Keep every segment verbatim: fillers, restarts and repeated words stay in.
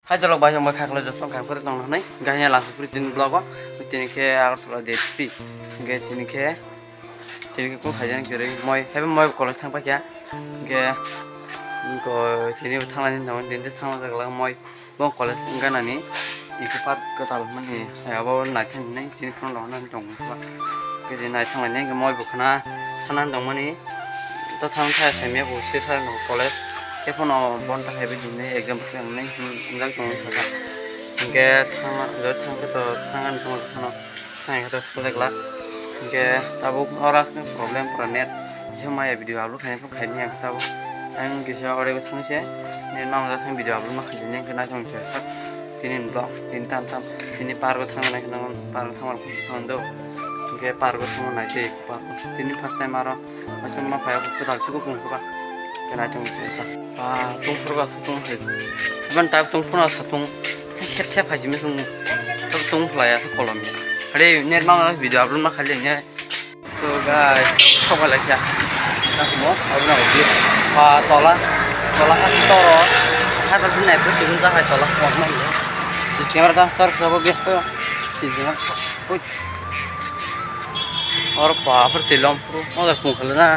Hai jolok bai, omo khaklai joto kha phuru tong nai. Gahini lang phuru tini vlog o. Tini khe Agartala day three. Hingke tini khe, tini khe kung khaijani kwrwi. Moi, haibo moi college thang paikha. Hingke, ko tini bo thanglani tong, tini thangna jaglak moi. Bo college wngkha nani. Iko park kwtal mani. Hai abo naithani nai, tini phone rok nani tong. Khe je nai thanglaini, hingke moi bo khna sana tongmani. To thang thai saimya bo sir sir no college. Khe phano bon ta hai bini exam se ang nai hinjak tong kha. Hingke thang jo thang khe to thang ani thang thang thang khe to thang jak la. Hingke tabuk ora problem pura net. Kisa maya video upload khaina phano khaini ang tabuk. Ang kisa ore bo thang se net ma thang video upload ma khaini hingke nai thang se. Tini vlog tini tam tam tini park o thang nai khna park o thang thang do. Hingke park o thang nai se park o tini first time aro. Aswk ma phai kwtal se kupung khe ba. Khe nai tong se sa. Ba tong phuru ba se tong hai. Ban tak tong phuru sa tong. Sep sep hai jimi tong. Tak tong phlai ya kolom ya. Hare net ma video upload ma khali ne. So guys, sok bai lai kha. Tak mo abna uti. Ba tola. Tola kha toro. Kha toro nai phu sigun ja hai tola mo ma. Sis camera ta tor sa bo bes ko. Sis camera. Ui. Or pa phur tilom phuru. Mo da kung khala na.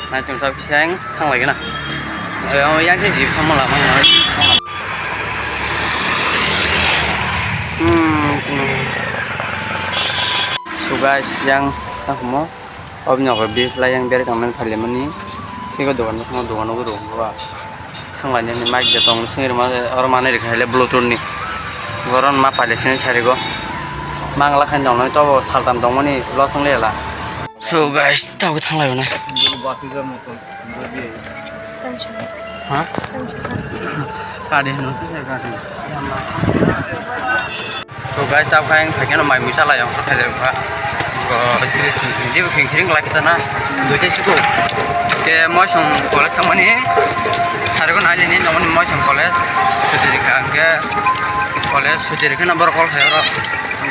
Naitung sak bising thang lagi na. Eh, oh, yang sih jeep sama lama yang. Hmm. Hmm. So guys, yang tak mo. Obni ogo bis lai yang berek tangmani phalimani. Tiko dogan no dogan no dogan ba. Sanglaini mic jotong singri ma oro manwi rikha hile bluetooth ni. Boron ma paile sini sarigo. Mangla khan dong nai tobo saltam tongmani lo song lela. So guys, tabo thanglai na. Ha? Kadi hino kisa kadi. So guys, tab khain phaikeno mai muisa lai ang khathai lai kha. Ko, di ko khing khing lai kisa na. Duite siku. Ke Moisong college thangmani. Sarikon ailini nongmani Moisong college. Suti rikha ke college suti rikha na bor call khayo ro.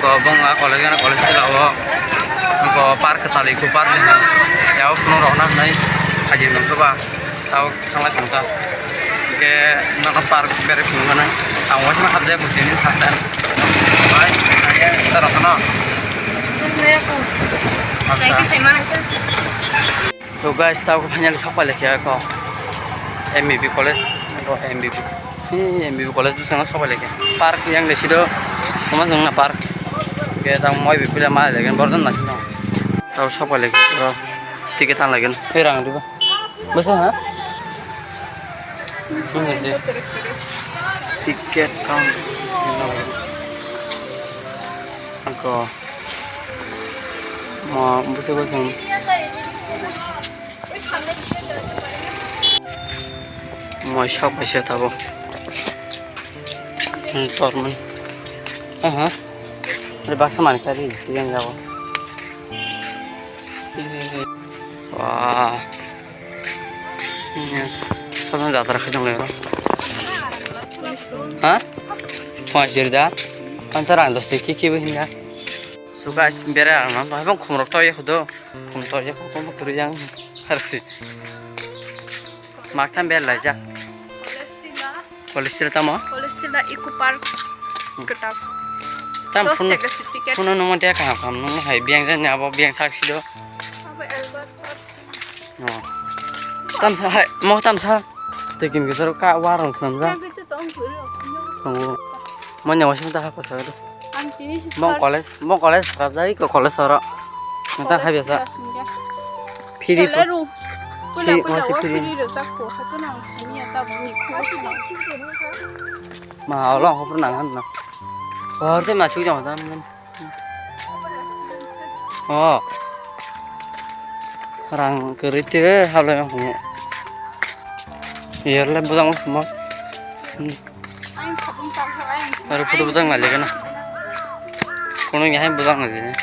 Ko bong a college na college tila o. Ko park tali ko park ni. Yao phunuk rok na nai. Khaji nang ba. Tao thanglai tong ta. Ke nang park bere phunuk na. Ang waisa hap jai bukti ni first time. Bai, nai ta rok na. Nai ke sai mana ke? So guys, tao final sok pai lekha ko. M B B college, ko M B B. Si M B B college tu sangat sok pai lekha. Park yang de sido, oman song na park. Ke tang moi bi pula ma legen bordan na sino. Tao sok pai lekha. Ticket an legen. Hei rang diba. Basa ha? Ini dia. Ticket count. Ko. Mo bwswk bwswk. Mo sok paisa tabo. Hmm, tormon. Aha. Ada baksa mani kari, yang jabo. Wah. Sono jatra khai tong lai oro. Ha? Phanch rida. Phanch rang dos ki ki hinda. So guys, bera ang no, hai bang khumrok to ye khudo. Khum to ye khum to yang. Harsi. Maktham bel lai jak. College tila tamo? College tila Eco Park. Hmm. Kwtal. Tam Dos phone, taka si ticket. Phone no mo dia kaham kaham no hai biang jan abo biang sak sido. Abo Albert Park. Oh. Tam sa hai mo tam sa. Tekin ke soro ka warang snam ja. Yang itu tong kuri. Oh. Mo nyawa sim ta ha pa sa do. Ang tini si Mo park. College, mo college sarap jai ko college soro. Nta hai biasa. College tila sing ja. Phiri Tele ko. Ru. Pula, Phiri, pula, masih wa phiri. Phiri ru tak ko. Hatu na sini ya ta buni ko. Ma, olo, ko pernah kan na. Ko harus masuk jam tam kan. Oh. Rang kerite halo yang ko. Iya le budang semua. Hmm. Aro photo bwjak nai lagi na. Kono ya hai bwjak nai lagi.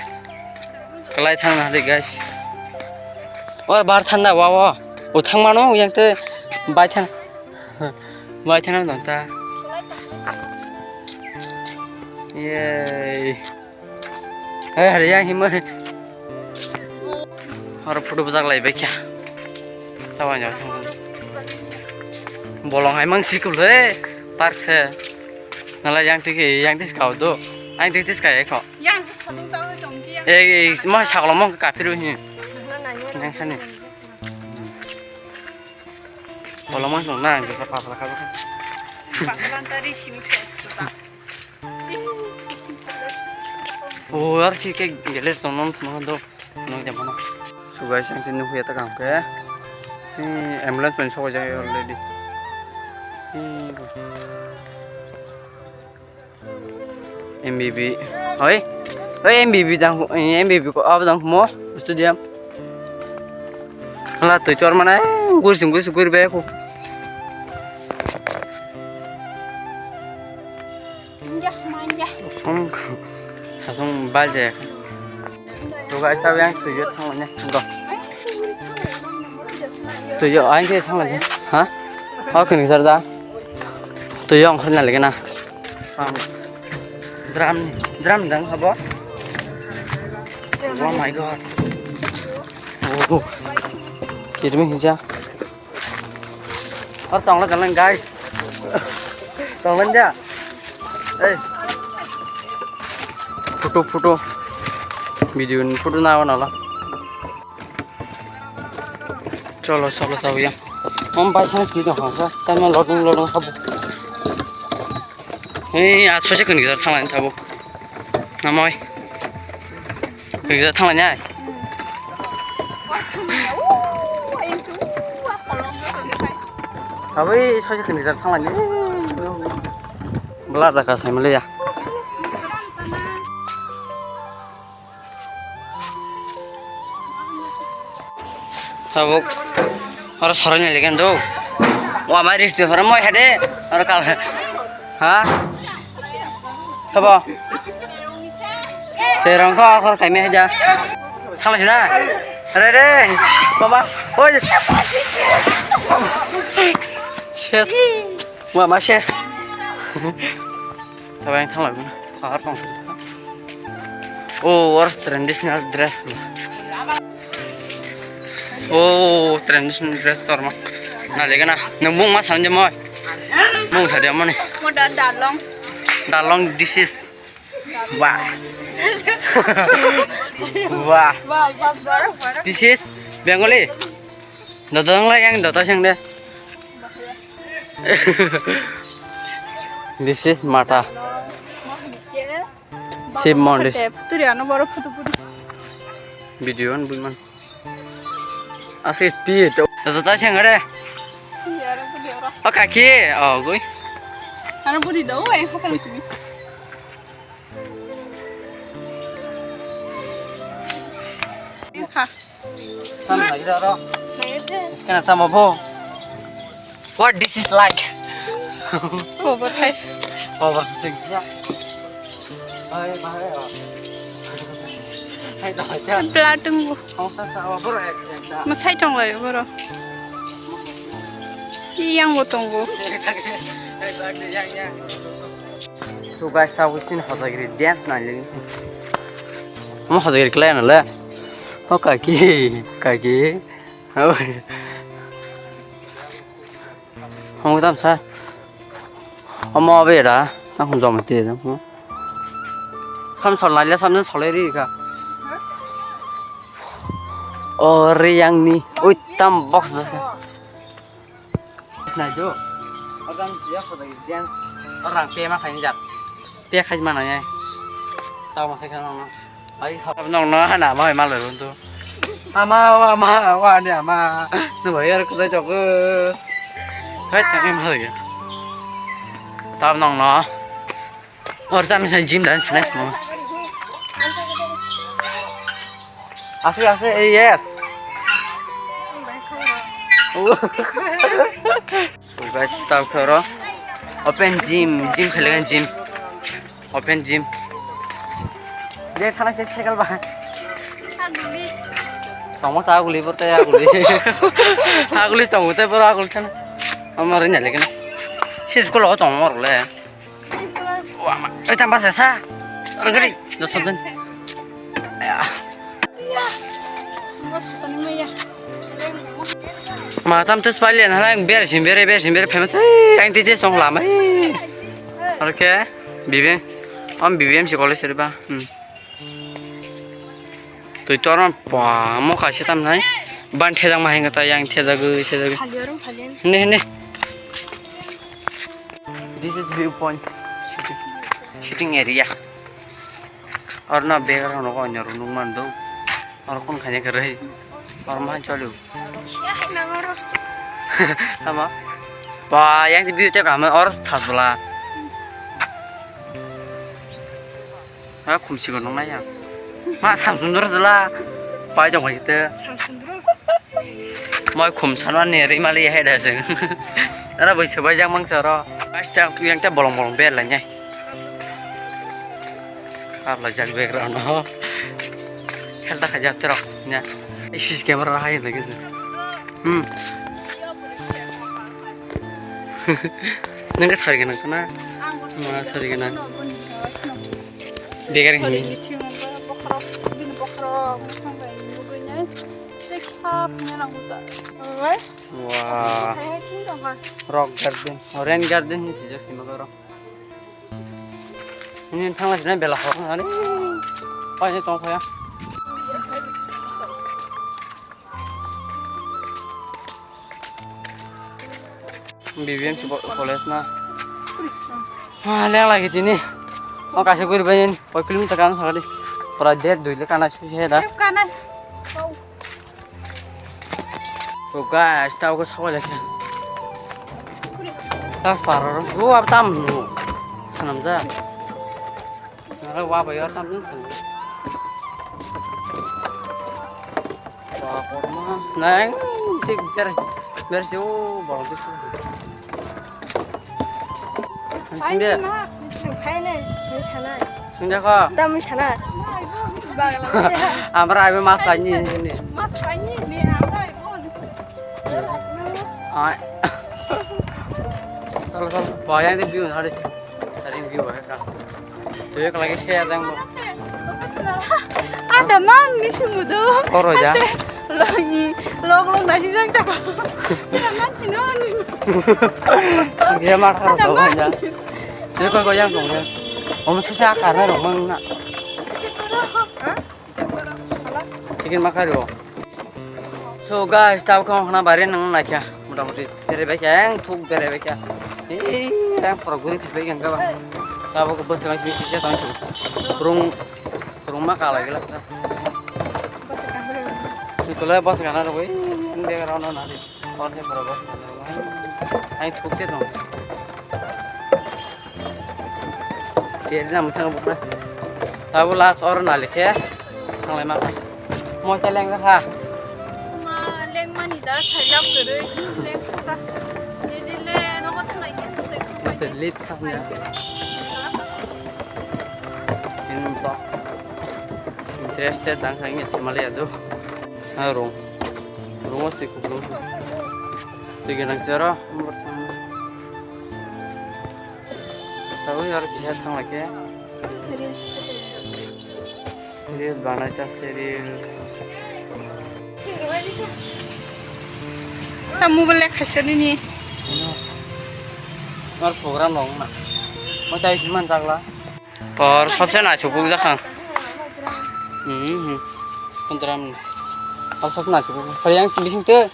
Kalai thang na de guys. Or bar thanda wa wa. O thang mano yang te bai thang. Bai thang na ta. Yay. Hai, hari yang himai. Aro photo bwjak lai bai kya. Tawa nya. Bolong hai mang sikul he. Park se. Nala yang tiki, yang tis kau do. Ang tiki tis kai kho. Yang tis kau do, tau tong ki yang. Eh, eh, ma saklo mong ka phiru hi. Nang khani. Kolomang tong na, ang kisa pasal kha. Pasal tari simi kho. O, ar ki ke geler tong non tong do. Nong jam no. So guys, ang tin nuya ta kam ke. Ni ambulance pen so jai already. M B B. Oi. Oi, M B B jang, M B B ko ab jang mo stadium. Hala twi chor mana, gur sing gur sing gur be ko. Manja, manja. Song, sasong bal je. To guys, tabi ang twi thang ne. Go. Twi ang ke thang ne. Ha? Ho kini sar da. Twi ang khol na lege na. Drum, drum dang habo. Oh my God. Oh. Kirmi hija. Or tongla jalan guys. Tongla ja. Hey. Photo, photo. Video ni photo na nala. Cholo, cholo, chabo yang. Om bai sang sini dong, ha, sa. Tama lodong, lodong, habo. Hei, a soise kuni gizar thanglaini thabo. Namoi. Kuni gizar thanglaini ai. Taboi soise kuni gizar thanglaini. Bla da ka sai maliya. Tabuk. Oro soroi ni legen do. Wa mai ris de fara moi hade. Oro kal. Ha? Sabo. Serong ko akhor kaime haja. Thala sina. Re re. Mama. Oi. Ses. Mama ses. Tabang thangla guna. Ar tong. Oh, or traditional dress. Oh, traditional dress torma. Na lega na. Nang mung ma sanje moi. Mung sa dia mani. Mo da dalong. Dalong, this is. Wah. Wah. Wah, wah, wah, wah. This is Bengali. Dotong la yang dotong sing de. This is mata. Shiv Mandir. Putri ano boro photo photo. Video on bulman. Ase speed. Dotong sing de. Yara putri ora. O kaki. O goi. Ano putri do, eh, khasal simi. Tam lagi dah, ro. Sekarang tam apa? What this is like? Over hai. Over sing ya. Hai, bahaya. Hai, dah aja. Platung bu. Kamu tak tahu apa, ro, ya, ya, ya. Masai tong lai, boro. Yang bo tong bu. Yang, yang. So guys, tabuk chini hojagiri dance nailai. Omo hojagiri khlai anw le. O kaki, kaki. Omo tamsa. Omo abe da. Tang jom te da. Sam sol nailai, sam sol ri ka. O re yang ni. Ui, tam box da. Nai jo. Orang dia pada dance. Orang pe ma khain jat. Pe khai ma nai. Tau ma sai khan na. Ai ha nong no hana ma ma lo tu. Ama wa ma wa ni ama. Tu ba yar ko jok. Hai ta ma ya. Tau nong no. Or jam na gym dan sene. Ase, ase, eh, yes. So guys, tau khoro. Open gym, gym khele gym. Open gym. Je thana se cycle ba. Tongmo sa guli borte ya guli. Aguli tongmo te boro aguli thana. Amar nya lekena. Se school o tongmo le. Wah, ma. Eh, tambah sesa. Orang gede. Dos soten. Ya. Iya. Mas katanya mah ya. Ma tam tes palian hala ang ber sim bere ber sim bere famous. Ang tije song lama. Oke. Bibem. Om bibem si college riba. Hmm. Tui torma pa mo kaisa tam nai. Ban thejak ma hinga ta yang thejagwi thejagwi. Phaliyo rong phaliyan. Ne ne. This is viewpoint. Shooting, shooting area. Or na background ko onyo rung nung man do. Or kun khanya kere. Or man cholu. Tama. Ba yang view te kama or thas bla. Ha, khumsi ko nung na yang. Ma, Samsung dor jela. Pai dong bai te. Samsung dor. Moi khum sanwa ne ri mali he da jeng. Ara bai se bai jang mang saro. Plastic yang te bolong bolong ber la nyai. Khap la jak background ho. Khel ta khajak terok nya. Isis camera hai lagi se. Hmm. Nang ka sari ganang kana? Ma sari ganang. Begar hini. Wah. Rock garden, rain garden ni sijak sima koro. Ini thangla sini bela ho. Ani. Pai ni tong khoya. B B M C college na. Ha, leng lagi tini. O kaisa guri bayin, koi kilometer kan sakali. Pura der dui le kana sui he da. Kana. So guys, tao ko sakali khe. Tas paro. O ab tam nu. Sanam ja. Nara wa ba yar tam ning sung. Wa korma. Nang tik ber ber si o bolong tik sung. Sing de. Sing phai ne, mui sanai. Sing de ko. Da mui sanai. Bagla. Amra abi mas pani ni. Mas pani ni amra ibo. Ai. Salo salo. Ba yang de biu hari. Saring view ba ka. Tuyo kalagi se ajang bo. Ada mang ni sumudo. Oro ja. Ase, lo ni, lo lo na si jang ta ko. Ada mang ni non. Dia mar karo to ja. Tuyo ko ko yang dong ya. Om se sa ka na dong mang na. Tikin ma karo. So guys, tabo khe wngkha na bari nang naikha, motamoti berai baikha, ang thuk berai baikha. Ei, ang pura guri phaibai kha ba. Tabo khe bwswk ang simi kisa tong chu. Rung, rung ma kala gila kha. Sutulai bwswk ana rogwi, ang background no nari. Or khe pura bwswk ana rogwi. Ang thuk khe tong. Kiri na mwthang bukha. Tabo last or nali khe thanglai ma kha. Mo khe leng kha. Ma leng mani da sai lap kwrwi leng suka. Nini le nogo thanglai khe thanglai khe. Te lip sak nya. In ba. Interested dang kha ngi samali adu. Ha rung. Rung os twi kuplung. Twi gwnang sero. Tabuk aro kisa thanglai khe. Reels banai ta se reels. Ta mobile le khaisa nini. Ar program rok na. Mo tai man jagla. Por sabse naithok buk jakha. Hmm. Pondra minute. Por sabse naithok buk. Pari yang bising te.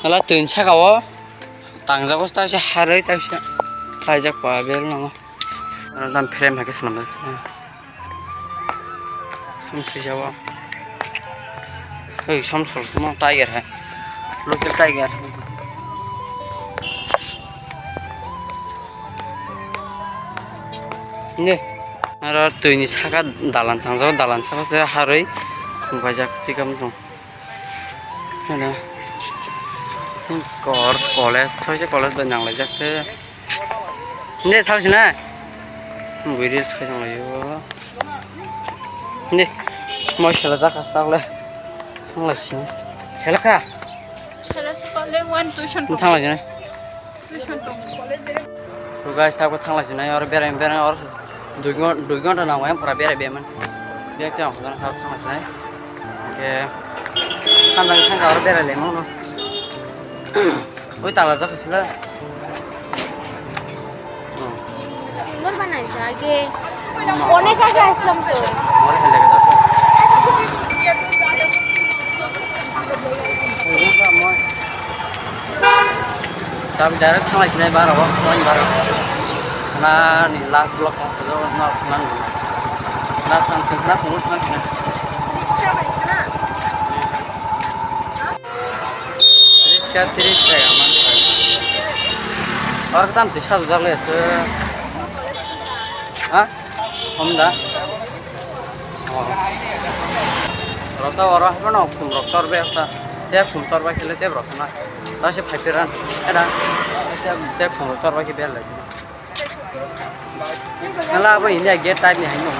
Ala tun saka o. Tangjago ta se harwi ta se. Khaijak pa bel nango. Aro dam frame hai khe swnamjak se. Som swijao. Oi, som sol mo tiger hai. Local tiger. Ne. Aro twini saka dalan tangjago, dalan saka se harwi. Baijak pickup tong. Hello. Kor college, thoi se college bai nang lai jak khe. Ne thal sina. Bui reels khai nang lai yo. Ne. Mo sela jak ka tak le. Nang lai sini. Sela kha. Sela se college one tuition. Thang lai sini. So guys, tabuk thanglai sinai, oro bereng bereng oro dui ghon-, dui ghonta nango yang pura berai bemani. Bek tei ang hono thanglainai. Hingke Sanjang sangka oro berai lai mano. Oi tala da khasila. Sundor banai sa age. Onek age aslam to. Ore hele ga dasa. Tabi direct thalai sinai bar abo, point bar. Na ni last block ko do na na na. Na san sing na phone san sing. Tiris ka tiris ka ya man. Or tam tisa jale se. Ha? Hom da. Oh. Rota oro habo no khum rok tor be ta. Te khum tor ba khele te rok na. Ta se phai pera. Era. Te khum rok tor ba ki bel. Nala abo India gate type ni haino.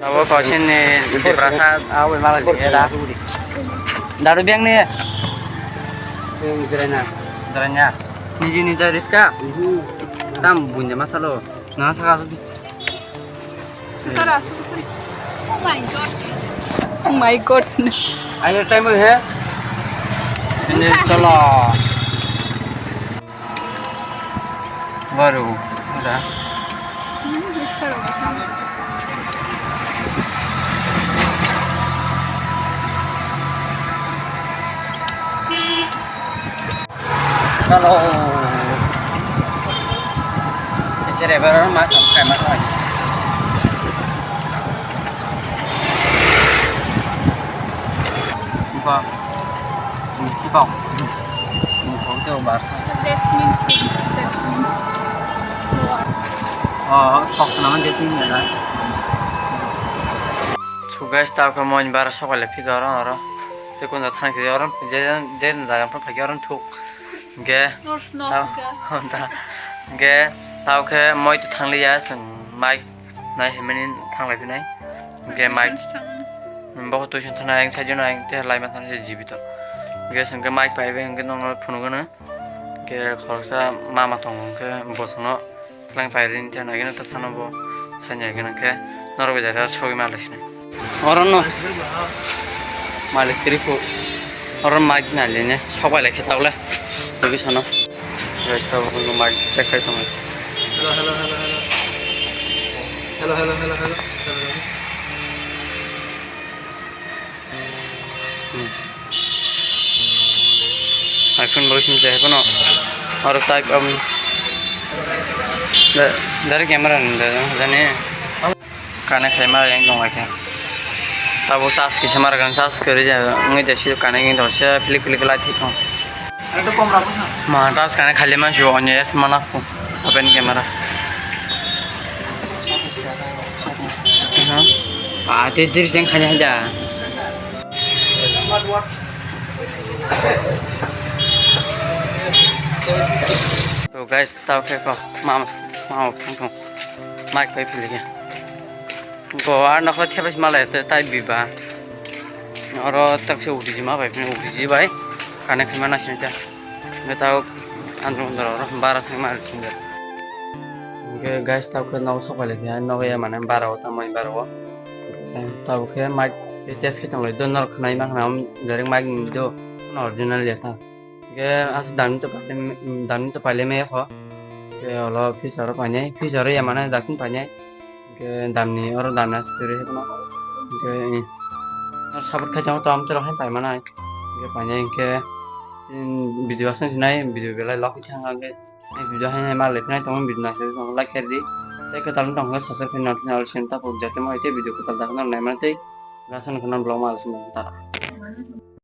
Abo kausini Tiprasa abo mala ni era. Daru biang ni. Dranya. Dranya. Niji ni da riska. Tam bunja masalo. Na saka. Sara asuk. Oh my god. Oh my god. Ayo time hai. Ini chalo. Baru udah. Hmm, bisa loh. Hello. Sere baro ma kam kai ma kai. Ba. Sibok. Jasmine tea, jasmine flower. Oh, thok sana jasmine ya. So guys, tao ke mon bar sokale phika oro oro. Te kun da thang ke oro je je jaga pha phaki oro thuk. Ge. Nor snow tao ke. Honda. Ge tao ke moi to thang liya seng mai nai hemeni thang lai pinai. Ge mai. Bo to sing thana yang sajo na yang te lai ma thang se jibito. Ge seng ke mai pai be hengke nong phunu gana. Ge khoroksa mama tongo hengke bosongno. Tlang pairin te nagina ta thano bo sanya gina khe norok bai jara sogwi ma lesina. Oro no malik tripu oro mic na lene sokbai lai khe tabole logi sano. Guys, tabuk no mic check khai tongo. Hello, hello, hello, hello. Hello, hello, hello, hello. Hello, hello. iPhone bo sini saya kono oro type am dari camera ni da jani kana khaima yang dong aja. Tabo sas kisa mara kan sas kari ja ngi desi kana ngi dong sia pilik pilik lai thithong. Ma tas kana khali man ju onye mana ko open camera. Ah, te diri jeng khanya haja. To guys, tao khe ko mama mama phang thong. Mic pai phili khe. Bo ar nokho thebes malai te tai biba. Oro tak se uti jima bai phini uti ji bai. Kane khima na sinta. Nge tao andro andro oro bara thang mal sinta. Hingke guys, tabuk khe nogo sokphailai khe nogo ya mane bara o tamo bara o. Tabuk khe mic test khe tong lai do norok khwnai ma khna direct mic ni do original ya tha. Hingke aswk dam ni to pailai maya kho. Hingke olo feature o painai feature o ya mane daktino painai. Hingke dam ni oro dam ni aswk kwrwi khe phano. Hingke nor support khai tongo tamo tei rok hai pai manai. Hingke painai hingke video aswk sinai video belai log thang hingke. Video hai hai ma le phai tongo video naising tongo like khe di. Tei kwtal wng tong khe subscribe khe nang tini alsem ta pok jatuma hai tei video kwtal dakhe nang naimani tei gasan khana vlog ma alsem tara.